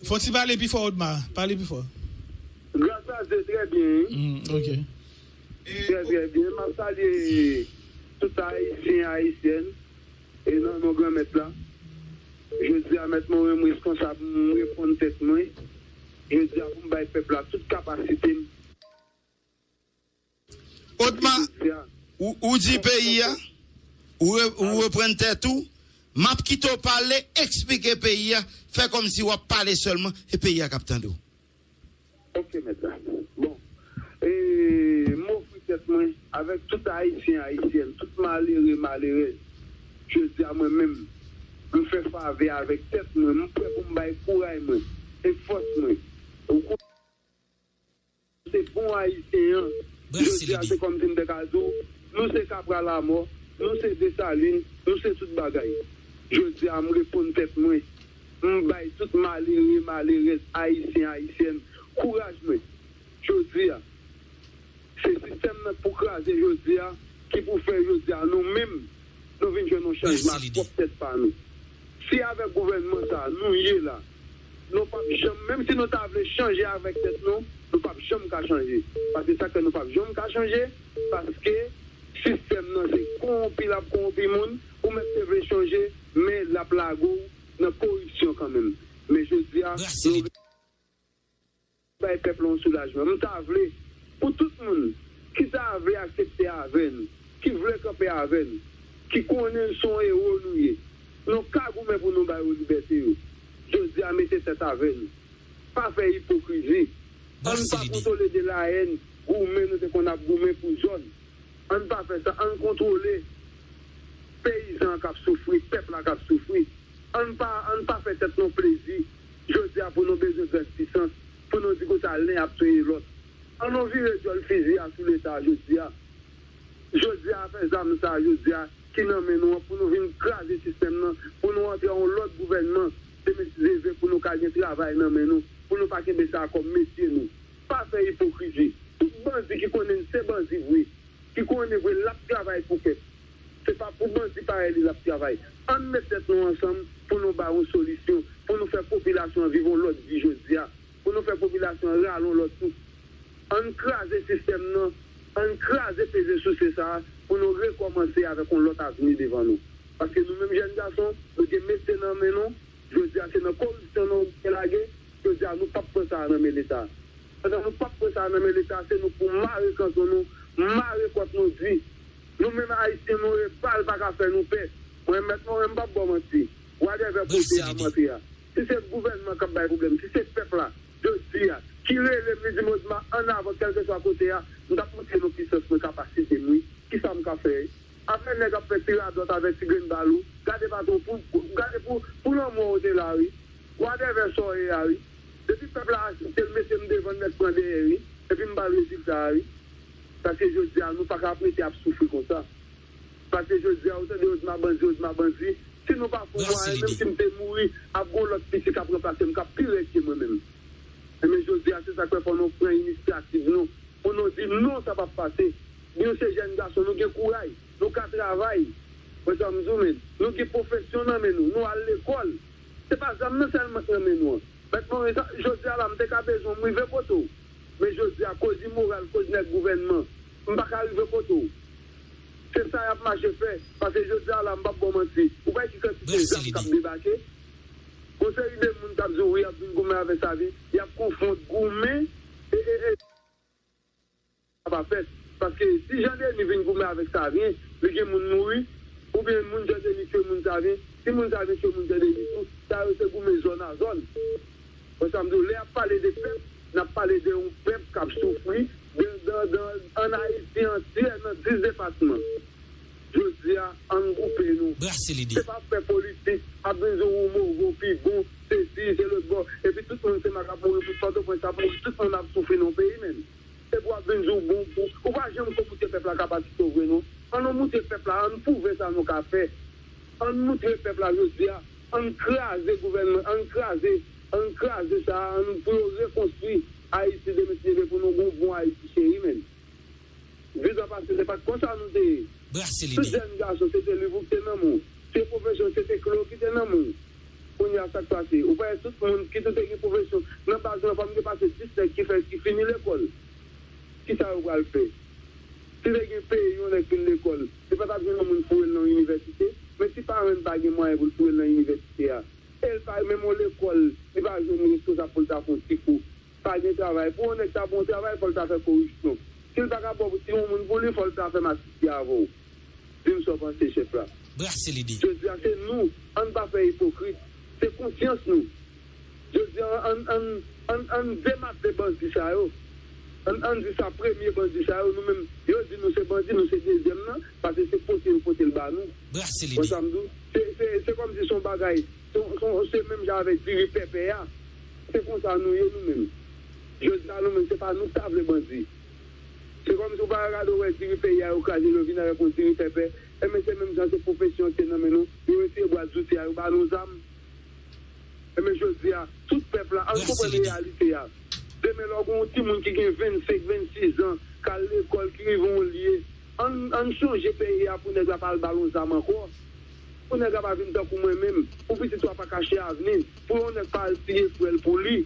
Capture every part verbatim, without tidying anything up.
Fò ti pale pi fò, Odma. Pale pi fò. Gras a Dye, trè byen, wi. Mm, ok. Trè, trè byen. M ap salye tout Ayisyen, Ayisyèn, e nan non Granmèt la. Jodi a, Mèt Morin, m reskonsab, m reponn tèt mwen. Jodi a, pou m bay pèp la tout kapasite m. Odma, ou, ou di peyi a, ou, re- ou reprann tèt ou, m ap kite w pale, eksplike peyi a, fè kòmsi w ap pale sèlman, e peyi a k ap tande w. Ok, mèt la. Bon, e, m ofri tèt mwen avèk tout Ayisyen, Ayisyèn, tout malere, malerèz. Jodi a, mwen menm, m fè favè avèk tèt mwen, m prè pou m bay kouray mwen e fòs mwen. Ou kou- Se bon Ayisyen an. Jodi a, se kòmsi m te ka di w, nou se Kapra Lamò, nou se Desalin, nou se tout bagay. Jodi a, m reponn tèt mwen. M bay tout malere, malerèz, Ayisyen, Ayisyèn, kouraj mwen. Jodi a, se sistèm nan k pou kraze jodi a, ki pou fè jodi a nou menm, nou vin jwenn yon chanjman ak pwòp tèt pa nou. Si avèk gouvènman sa a nou ye la, nou p ap janm, menm si nou ta vle chanje avèk tèt nou, nou p ap janm ka chanje. Paske sa k fè nou p ap janm ka chanje, paske sistèm nan se kowonpi l ap kowonpi moun, ou mèt te vle chanje, men l ap lage w nan koripsyon kanmenm. Men jodi a, nou bay pèp la yon soulajman. M ta vle pou tout moun ki ta vle aksepte avè n, ki vle kanpe avè n, ki konnen se yon ewo nou ye, nou ka goumen pou nou ba yo libète yo. Jodi a, mete tèt avè n. Pa fè ipokrizi. Ann pa kontwole de la haine, goumen nou te konn ap goumen pou zòn. Ann pa fè sa, ann kontwole peyizan an k ap soufri, pèp la k ap soufri. Ann pa, ann pa fè tèt nou plezi jodi a pou nou bezwen grande puissance, pou nou di konsa len ap touye lòt. Ann nou vire dyòl fizi a sou Leta jodi a. Jodi a, afè zam sa a jodi a ki nan men nou an, pou nou vin kraze sistèm nan, pou nou antre yon lòt gouvènman, demen si Dye vle, pou nou ka gen travay nan men nou, pou nou pa kenbe sa a kòm metye nou. Pa fè ipokrizi. Tout bandi ki konnen n se bandi vre, ki konnen vre l ap travay pou pèp. Se pa pou bandi parèy li l ap travay. Ann met tèt nou ansanm pou nou ba yon solisyon, pou nou fè popilasyon an viv yon lòt vi jodi a, pou nou fè popilasyon an rale yon lòt souf. Ann kraze sistèm nan, ann kraze peze souse sa a pou nou rekòmanse avèk yon lòt avni devan nou. Paske nou menm jèn gason, nou gen metye nan men nou, jodi a se nan koripsyon nou te lage, jodi a nou p ap pran sa a nan men Leta. Pandan nou p ap pran sa a nan men Leta, se nou pou mare kanson nou, mare kòt nou di. Nou menm Ayisyen, nou e bal pa ka fè nou pè. Mwen, Mèt Morin, m p ap ba w manti. Wadèvè kote a m antre a, si se gouvènman k ap bay pwoblèm, si se pèp la, jodi a, ki rele m, li di m, Odma, ann avan, kèlkeswa kote a, m t ap montre nou pisans mwen, kapasite m, wi. Kisa m ka fè? Afè nèg ap fè ti radòt avèk ti grenn bal ou. Gade patwon, pou, pou, gade pou, pou lanmò w te la, wi. Wadèvè sa w ye a, wi. Depi pèp la asepte l, mesye, m devan l nèt pran dèyè, wi. Epi m ba l rezilta a, wi. Paske jodi a, nou pa ka ap rete ap soufri konsa. Paske jodi a, ou tande Odma bandi, Odma bandi. Si nou pa fè yon mwayen, menm si m te mouri, ap gen yon lòt pitit k ap ranplase m, k ap pi rèd ke mwen menm. Enben, jodi a, se sa k fè fò nou pran inisyativ nou, pou nou di non, sa p ap pase. Nou se jèn gason, nou gen kouray, nou ka travay. Wè sa m di w, men, nou gen pwofesyon nan men nou, nou al lekòl. Se pa zam nan sèlman k nan men nou an. Mèt Morin, sa, jodi a la, m te ka bezwen w, m rive kote w. Men jodi a, koz imoral, koz nèg gouvènman, m pa ka rive kote w. Se sa y ap mache fè. Paske jodi a la, m p ap ba w manti. Ou pa wè ki kantite zam k ap debake? Gon seri de moun k ap di w, wi, y ap vin goumen avèk Savyen, y ap konfonn goumen e, e, e, sa pa fèt. Paske si Jan Deni vin goumen avèk Savyen, li gen moun mouri, oubyen moun Jan Deni tchwe moun Savyen, si moun Savyen tchwe moun Jan Deni tou, sa yo se goumen zòn a zòn. Wè sa m di w, lè y ap pale de pèp, n ap pale de yon pèp k ap soufri, de, de, de, ann Ayiti antyè, nan dis depatman. Jodi a, ann gwoupe nou. Se pa fè politik, ap vin di w Roumovo pi bon, sesi, se lòt bò. Epi tout moun se mak ap mouri, pou Pòtoprens ap mouri, tout moun ap soufri nan peyi menm. Epi w ap vin di w bon pou, ou pa janm ko moute pèp la kapasite w vre non. Ann nou moute pèp la, ann pwouve sa nou ka fè. Ann moutre pèp la jodi a, ann kraze gouvènman, ann kraze, ann kraze sa a, ann pou yo rekonstwi Ayiti demen si Dye vle pou nou gon bon Ayiti cheri menm. Vid an pase, se pa t konsa nou te ye. Tout jèn gason, se te liv ou ki te nan men w. Se pwofesyon, se te kle w ki te nan men w. Kounye a, sa k pase? Ou pa wè tout moun ki tou te gen pwofesyon nan baz lan, pa m gen pase dis nèg ki fè, ki fini lekòl. Kisa yo pral fè? Si te gen peyi yon nèg fin lekòl, li pa t ap jwenn yon moun foure l nan yon inivèsite. Men si paran l pa gen mwayen pou l foure l nan inivèsite a, e l pa menm yon lekòl, li pa jwenn responsab pou l ta fè yon ti kou. Pa gen travay. Pou yon nèg ta bon travay, fò l ta fè koripsyon. Si l pa ka ba w ti yon moun pou li, fò l ta fè masisi avè w. Di m sa w panse, chèf la. Brase lide. Jodi a, se nou, ann pa fè ipokrit. Se konsyans nou. Jodi a, ann, ann, ann, ann demasye bandi sa yo. Ann, ann di sa premye bandi sa yo. Nou menm, yo di nou se bandi, nou se dezyèm nan, paske se pote yo pote l ba nou. Brase lide. Wè sa m di w? Se, se, se kòmsi se yon bagay, se, se, se menm jan avèk diri pèpè a. Se konsa nou ye nou menm. Jodi a, nou menm, se pa nou k ta vle bandi. Se kòmsi w pa gade, w wè diri peyi a, yo kraze l, yo vin avèk yon diri pèpè. Enben, se menm jan, se pwofesyon ki te nan men nou. Yo retire bwat zouti a, yo ba nou zam. Enben, jodi a, tout pèp la, ann konprann reyalite a. Demen, lè w gen yon timoun ki gen vennsenk, vennsis zan, k al lekòl, ki rive yon lye, ann, ann chanje peyi a pou nèg la pa al ba l yon zam ankò. Pou nèg la pa vin tankou mwen menm, pou pitit ou a pa kache avni, pou yon nèg pa al tiye frè l pou li.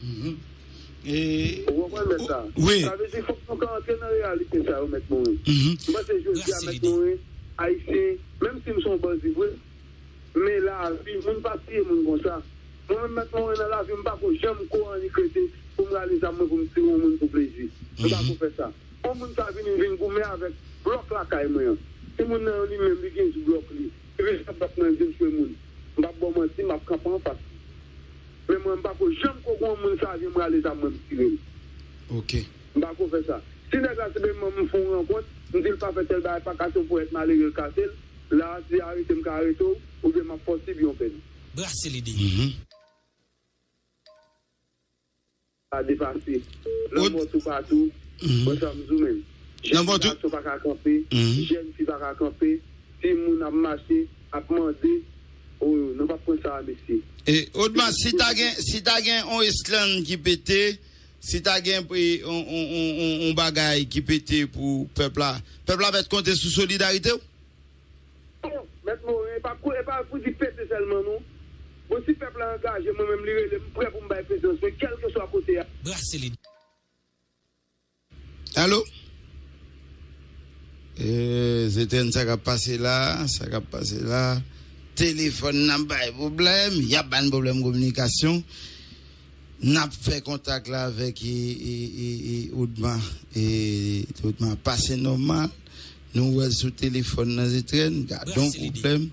Mhm. E, ou konprann, mèt la? Wi. Sa vle di, fòk nou ka antre nan reyalite sa yo, mèt Morin. Mhm. M panse jodi a, mèt Morin, Ayisyen, menm si m se yon bandi vre, men lavi, moun pa tiye moun konsa. Mwen menm, mèt Morin, nan lavi, m pa ko janm ko annik rete pou m rale zam mwen pou m tiye yon moun pou plezi. M pa ko fè sa. Yon moun sa vini, vin goumen avèk blòk lakay mwen an. Si moun nan li menm, li gen blòk li. Li vin fè blòk mwen, vin tchwe moun. M p ap ba w manti, m ap kanpe anfas li. Men mwen, m pa ko janm ko gon moun sa vin m rale zam mwen m tire l. Ok. M pa ko fè sa. Si nèg la se menm mwen m fè yon rankont, m di l pa fè tèl bagay, pa kase yon ponyèt malere l kase l, la, si arete m ka arete w, oubyen m ap fè w sibi yon pèn. Brase lide. Mhm. Pa depase. Lanmò toupatou. Mhm. Wè sa m di w menm. Jèn gason pa ka kanpe, mhm, jèn fi pa ka kanpe, timoun ap mache, ap mande, oh, nou p ap pran sa a, mesye. E, Odma, si ta gen, si ta gen on eslann ki pete, si ta gen, e, on, on, on, on, on bagay ki pete pou pèp la, pèp la mèt konte sou solidarite w? Mèt Morin, e pa kou, e pa pou di pete sèlman, non. Bon, si pèp la angaje, mwen menm, li rele m, m prè pou m bay prezans mwen, kèlkeswa kote a. Brase lide. Alo? E, Zetèn, sa k ap pase la? Sa k ap pase la? Telefòn nan bay pwoblèm, y ap ban pwoblèm kominikasyon. N ap fè kontak la avèk, e, e, e, e, Odma. E, Odma pase nòmal. Nou wè l sou telefòn nan, Zetèn. Gadon pwoblèm.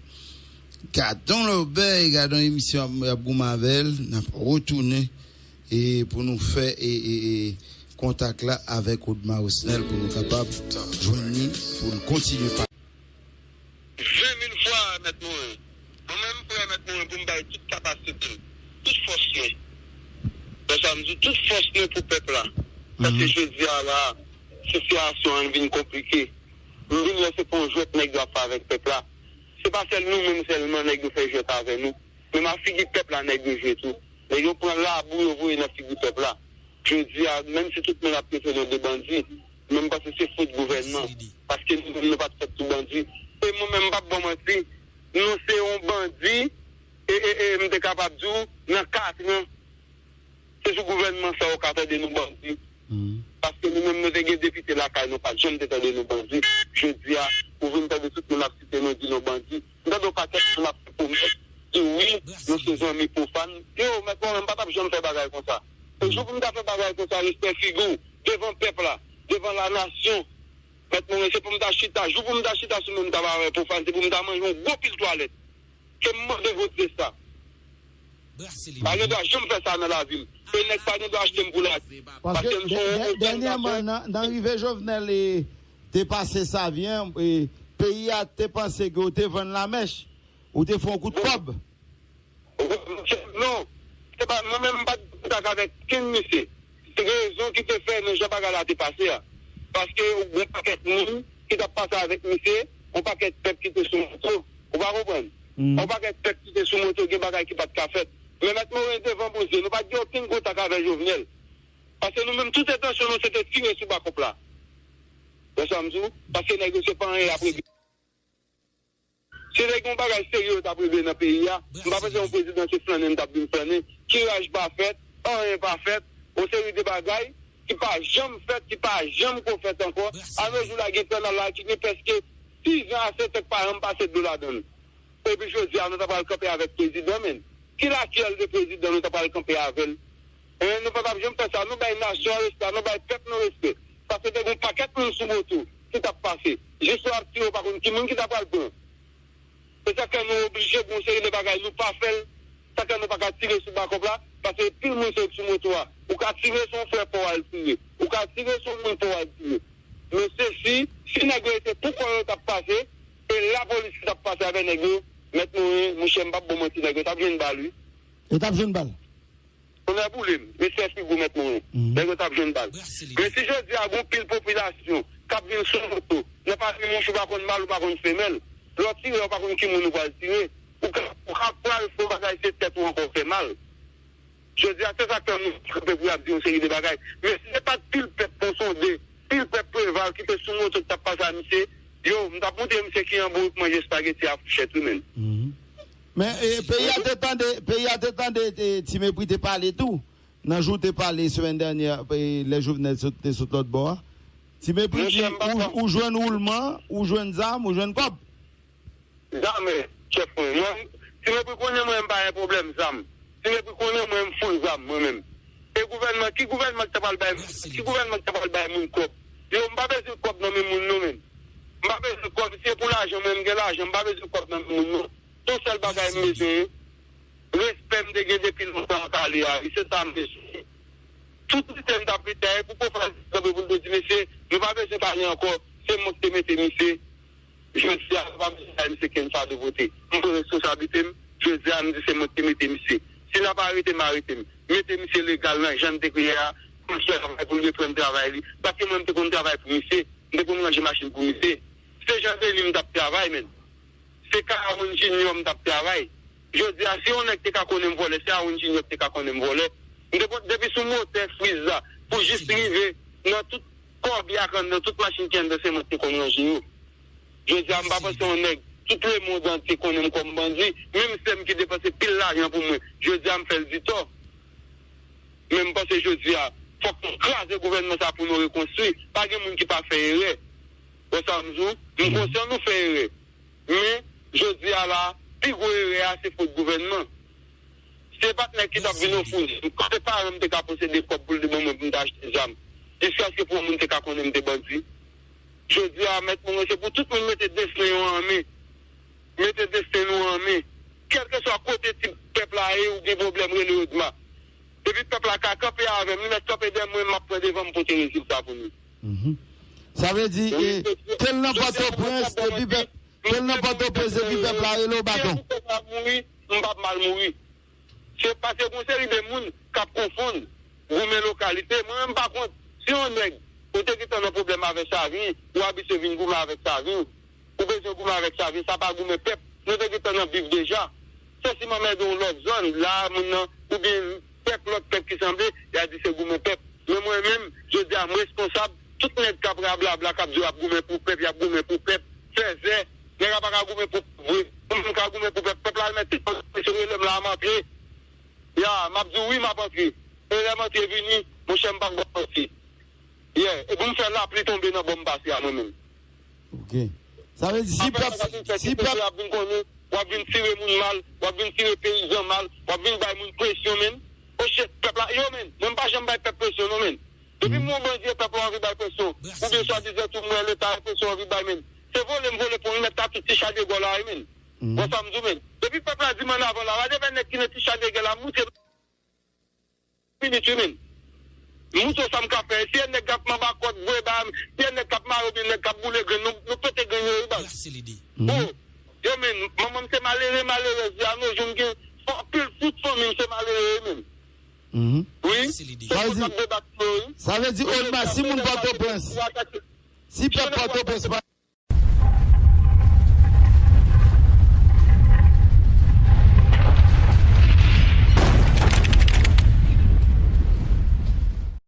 Gadon lòbèy, gadon emisyon ap, ap goumen avè l. N ap retounen, e, pou nou fè, e, e, e, kontak la avèk Odma Osnel pou nou kapab jwenn li, pou l kontinye pale. Ven mil fwa, mèt Morin. Mwen menm, m prè, mèt Morin, pou m bay tout kapasite m, tout fòs mwen. Wè sa m di, tout fòs mwen pou pèp la. Paske jodi a la, sitiyasyon an vin konplike. M vin wè se pa yon jwèt nèg yo ap fè avèk pèp la. Se pa sèl nou menm sèlman nèg yo fè jwèt avè nou. Menm ak figi pèp la nèg yo jwe tou. Nèg yo pran labou yo voye nan figi pèp la. Jodi a, menm si tout moun ap trete nou de bandi, men m panse se fot gouvènman. Paske nou menm nou pa t fèt tou bandi. E mwen menm, m p ap ba w manti, nou se yon bandi, e, e, e, m te kapab di w, nan katran, se sou gouvènman sa w ka tande nou bandi. Paske nou menm, nou te gen depite lakay nou, pa t janm te tande nou bandi. Jodi a, ou vin tande tout moun ap site nou, di nou bandi. M tande yon pakèt moun ap fè pwomès, di wi, nou se zanmi pwofàn. Yo, mèt mwen, m pa t ap janm fè bagay konsa. E jou pou m ta fè bagay konsa, respè figi w, devan pèp la, devan lanasyon. Mèt mwen, se pou m ta chita, jou pou m ta chita sou men m ta ba wè pwofàn, se pou m ta manje yon gwo pil twalèt. Ke m mande Bondye sa. Pa gen dwa janm fè sa nan lavi m. E nèg pa gen dwa achte m pou lavi. Paske m se yon òganizatè. Dènyèman, nan, nan rive Jovenel, e, te pase Savyen, e, peyi a te panse ke w te vann lamèch, ou te fè yon kout kòb. Non, se pa, mwen menm, m pa t kontak avèk kenn misye. Se rezon ki te fè nan jan bagay la te pase a. Paske yon pakèt moun ki t ap pase avèk misye, yon pakèt pèp ki te sou moto. Ou pa konprann? Yon pakèt pèp ki te sou moto, gen bagay ki pa t ka fèt. Men mèt Moren devan Bondye, nou pa t gen okenn kontak avè Jovenel. Paske nou menm, tout entansyon nou, se te tire sou bakòp la. Wè sa m di w? Paske nèg yo se pa anyen y ap regle. Si te gen yon bagay serye yo t ap regle nan peyi a, m pa panse yon prezidan se flannen l t ap vin flannen. Kiraj pa fèt, anyen pa fèt, yon seri de bagay ki pa janm fèt, ki pa janm ko fèt ankò. A nos jours la, gen kanal la ki gen prèske diz an a sèt an k pa janm pase dlo ladan l. Epi jodi a, nou ta pral kanpe avèk prezidan, men. Ki lakyèl de prezidan nou ta pral kanpe avè l? Hein, nou pa t ap janm fè sa. Nou bay nasyon an respè, nou bay pèp nou respè. Paske te gen yon pakèt moun sou moto ki t ap pase. Jis lè w ap tire, ou pa konn ki moun ki ta pral pran. Se sa k fè nou oblije gen yon seri de bagay nou pa fè l. Sa k fè nou pa ka tire sou bakòp la, paske pil moun se sou moto a. Ou ka tire sou yon frè pa w al tire. Ou ka tire sou yon moun pa w al tire. Men sesi, si nèg yo te pou kò yo t ap pase, e lapolis ki t ap pase avè nèg yo, mèt Moren, monchè, m p ap ba w manti, nèg yo t ap jwenn bal, wi. Yo t ap jwenn bal. Tonnè boule m, respè figi w, mèt Moren. Nèg yo t ap jwenn bal. Men si jodi a gon pil popilasyon k ap vin sou moto, nan pami mouch ou pa konn mal, ou pa konn femèl, lè w tire, ou pa konn ki moun ou pral tire, ou ka, ou ka pral fè yon bagay, se tèt ou ankò w fè mal. Jodi a, se sa k fè moun kanpe pou y ap di yon seri de bagay. Men si se pa t pil pèp pran sonde, pil pèp Preval ki te sou moto ki t ap pase a misye, yo, m t ap montre misye ki an bon pou manje espageti a fouchèt, wi, menm. Men, e, peyi a te tande, peyi a te tande, e, Ti Mepri te pale tou. Nan jou te pale semèn dènyè, e, lè Jovenel sot, te sot lòt bò a. Ti Mepri di, ou, ou jwenn woulman, ou jwenn zam, ou jwenn kòb. Jamè, chèf mwen. Mwen, Ti Mepri konnen mwen, m pa gen pwoblèm zam. Ti Mepri konnen mwen, m full zam, mwen menm. E gouvènman, ki gouvènman ki ta pral bay, ki gouvènman ki ta pral bay moun kòb? Yo, m pa bezwen kòb nan men moun, non, menm. M pa bezwen kòb, si se pou lajan, mwen, m gen lajan, m pa bezwen kòb nan men moun, non. Se yon sèl bagay m bezwen, respè m te gen depi lontan ak ale a, wi, se sa m bezwen. Tout lite m t ap lite a, e pou pwofèl kanpe pou l te di, mesye, nou pa bezwen pale ankò, se mwen ki te mete misye. Jodi a, se pa misye sa, misye Kenfa te vote. M pran responsablite m, jodi a, m di se mwen ki te mete misye. Si n ap arete m, arete m. Mete misye legal nan jan n te kreye a, pou l travay, pou l reprann travay li. Paske mwen, m te konn travay pou misye, m te konn ranje machin pou misye. Se Jan Deni m t ap travay, menm. Se ka Aaron Junior m t ap travay. Jodi a, si yon nèg te ka konnen m vòlè, se Aaron Junior ki te ka konnen m vòlè. M te konn, depi sou motè friz la, pou jis rive nan tout kòbi ak anndan, tout machin ki anndan, se mwen ki te konn ranje yo. Jodi a, m pa panse yon nèg, tout lemonn antye konnen m kòm bandi, menm sè m ki depanse pil lajan pou mwen, jodi a, m fè l di tò. Men m panse jodi a, fòk nou kraze gouvènman sa pou nou rekonstwi. Pa gen moun ki pa fè erè. Wè sa m di w? M konsyan nou fè erè. Men, jodi a la, pi gwo erè a, se fot gouvènman. Se pa t nèg ki t ap vin ofri w zam. Kote paran m te ka posede kòb pou l te ban mwen pou m te achte zam? Jiskaske pou yon moun te ka konnen m te bandi. Jodi a, mèt mwen, se pou tout moun mete desten yo an men. Mete desten nou an men. Kèlkeswa kote ti pèp la ye, ou gen pwoblèm, rele Odma. Depi pèp la ka kanpe avè m, li mèt kanpe dèyè mwen, m ap pran devan m pote rezilta pou nou. Sa vle di, e, ke l nan Pòtoprens, depi pèp, ke l nan Pòtoprens, depi pèp la rele w baton. Si pèp la mouri, m p ap mal mouri. Se paske gon seri de moun k ap konfonn goumen lokalite. Mwen menm, pa kont, si yon nèg, ou te gentan nan pwoblèm avèk Savyen, ou abitye vin goumen avèk Savyen, ou bezwen goumen avèk Savyen, sa pa goumen pèp. Nou te gentan nan bif deja. Sèlman m ede yon lòt zòn, la, moun nan, oubyen kèk lòt pèp ki sanble, y a di se goumen pèp. Men mwen menm, jodi a, m responsab. Tout nèg k ap rablabla, k ap di y ap goumen pou pèp, y ap goumen pou pèp, fèzè. Nèg la pa ka goumen pou pèp vre. Mwen menm ka goumen pou pèp. Pèp la al mèt tout presyon, rele m la, m antre. Ya, m ap di w wi, m ap antre. E lè m antre vini, monchè, m p ap ba w manti. Yeah, epi m fè lapli tonbe nan bò m pase a mwen menm. Ok. Sa vle di, si pèp, si pèp ap vin konnen, w ap vin tire moun mal, w ap vin tire peyizan mal, w ap vin bay moun presyon, menm. O shit, pèp la, yo, menm, mwen m pa janm bay pèp presyon, non, menm. Depi m wè yon bandi, pèp la anvi bay presyon. Oubyen swadizan tou m wè Leta, presyon anvi bay, menm. Se vole m vole pou m mèt ta tout ti chadegò la, wi, menm. Wè sa m di w, menm. Depi pèp la di m ann avan la, pa de nèg ki nan ti chadegò la, moute minit, wi, menm. M montre w sa m ka fè. Si e nèg k ap manba kòd, voye ba m, si e nèg k ap mare oubyen nèg k ap boule grenn, nou, nou pete grenn yo, wi, baz. Bon, yo, menm, manman m se malere, malerèz, a nos jours m gen anpil, tout fanmi m se malere, wi, menm. Wi, se konsa m debat yo, wi. Sa vle di, Odma, si moun Pòtoprens, si pèp Pòtoprens pa